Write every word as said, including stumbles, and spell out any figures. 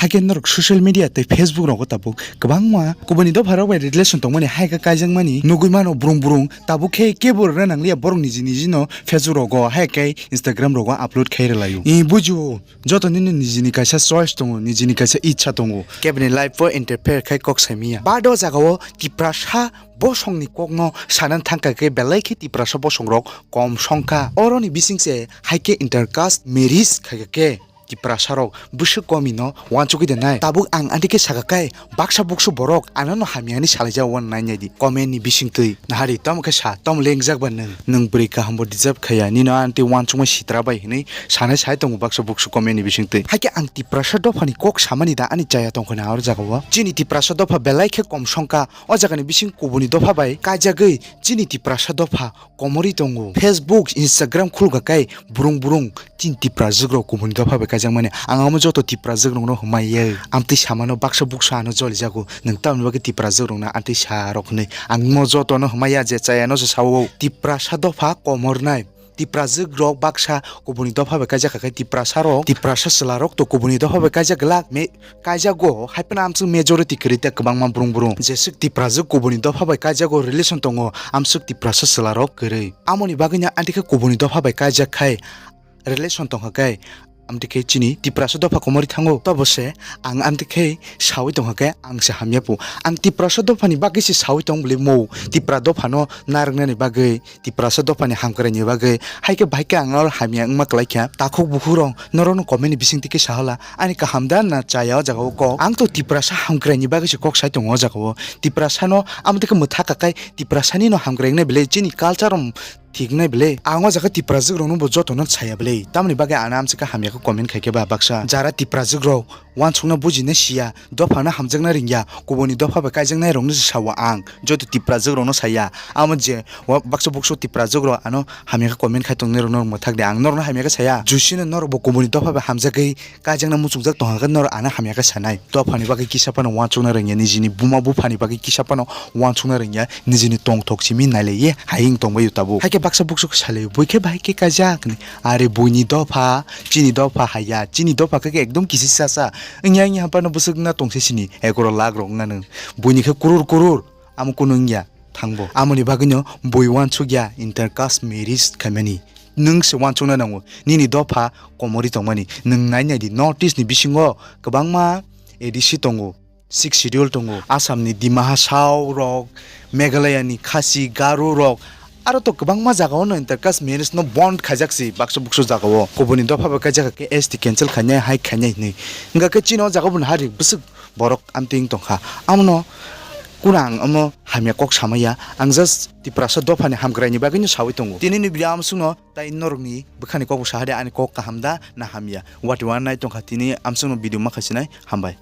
Haikhe norok social media tei Facebook rogo tabuk kwbangma kubuni dopharok bai relation tongmani, haikhe kaijakmani nugwi mano brung brung. Tabuk khe kebo rwna nangliya, borok niji niji no Facebook rogo, haikhe Instagram rogo upload khai rwlaio. I bujo, joto nini nijini kaisa choice tongo, nijini kaisa ichha tongo. Keboni life o interfere khai kok saimiya. But o jagao Tiprasa bosongni kokno sanani thangkha khe belai khe Tiprasa bosongrok kom songkha. Oroni bising se haikhe intercaste marriage khaikha khe Tiprasarok bwswk komi no wansugwi de nai. Tabuk ang anti khe saka kai baksa buksu borok ano no hamya hinwi salaijak, wan nai nai di comment ni bisingtwi. Nahari tamo khe sa, tamo lengjak ba nwng? Nwng bwrwi kaham bo deserve khaya, nino anti wansukma sitra bai hinwi sanai sai tongo baksa buksu comment ni bisingtwi. Haikhe ang Tiprasa dophani kok samani da ani chaya tongkha na aro jagao. Chini Tiprasa dopha belai khe kom songkha. O jagani bising kubuni dopha bai kaijagwi chini Tiprasa dopha komorwi tongo. Facebook, Instagram khulga kai burung burung tin Tiprajwk rok kubuni dopha bai kaijakmani. Ang amo joto Tiprajwk rokno hwmai ya. Amtwi samano baksa buksa ano jolijago. Nwng tamni bagwi Tiprajwk rokno amtwi sa rok hwnwi. Ang mo jotono hwmai ya je chaya no se sao. Tiprasa dopha komornai. Tiprajwk rok baksa kubuni dopha bai kaijak kha khe Tiprasa rok, Tiprasa chwla rok to kubuni dopha bai kaijak glak me, kaijago, hai phano amswk majority kwrwi tei kwbangma brung brung. Jeswk Tiprajwk kubuni dopha bai kaijago relation tongo, amswk Tiprasa chwla rok kwrwi. Amoni bagwino anti khe kubuni dopha bai kaijak khai relation tongkha khe, amti khe chini Tiprasa dopha komorwi thango. Tobo se ang amti khe sawi tongkha khe ang se hamya pu. Ang Tiprasa dophani bagwi se sawi tong bwlwi mo, Tipra dophano narwknani bagwi, Tiprasa dophani hamkraini bagwi. Hai khe bahai khe ang oro hamya wngma kwlai kha. Takhuk bukhuk rok norokno comment ni bisingtwi khe sahola. Ani kaham da na chaya o jaga o kok? Ang to Tiprasa hamkraini bagwi se kok sai tongo o jaga o. Tiprasa no amo tike mwthak kakai Tiprasa ni no hamkrai wngnai bwle, chini culture rok thik wngnai bwle. Ang o jaga Tiprajwk rok no bo joto no saya bwle. Tamoni bagwi ano amswk khe hamya khe comment khai khe ba baksa. Jara Tiprajwk rok wansukna bujina siya, dophano hamjakna ringya, kubuni dopha bai kaijaknai rokno se sao ang, joto Tiprajwk rokno saya. Amo je wa-, baksa buksu Tiprajwk rok ano hamya khe comment khai tongnai rokno mwthak de, ang norokno hamya khe saya. Jusino norok bo kubuni dopha bai hamjagwi kaijakna muchungjak tongkha khe norok ano hamya khe sanai. Dophani bagwi kisa phano wansukna rwngya, nijini buma buphani bagwi kisa phano wansukna rwngya, nijini tongthok simi nailaiwi hayung tongbaio tabuk. Hai khe baksa buksu khe salai, bui khe bahai khe kaijak hinwi. Are buini dopha, chini dopha haiya, chini dopha khe ekdom kisi sasa. Wngya wngya haphano bwswk wngna tongse sini, ekoro lakh rok wngna nwng. Buini khe kurur kurur, amo kunu wngya thangbo. Amoni bagwino bui wansukya intercaste marriage khaimani. Nwng se wansukna nango, nini dopha komorwi tongmani. Nwng nai nai di, North East ni bisingo kwbangma A D C tongo. Sixth Schedule tongo. Assam ni Dima Hasao rok, Meghalaya ni Khasi, Garo rok, aro to kwbangma jaga o no intercaste marriage no bond khaijak si baksa buksa jaga o. Kubuni dopha bai kaijak khe S T cancel khainai, hai khainai hinwi. Wngkha khe chini o jaga o bo nahardi bwswk borok amtwi wng tongkha. Amono kunu ang omo hamya kok samaya. Ang just Tiprasa dophani hamkraini bagwi no sawi tongo. Tini ni video amsukno tai norokni bwkhani kok bo sahade ani kok kaham da na hamya. Wati wan nai tongkha tini amsukno video ma khaisinai. Hambai.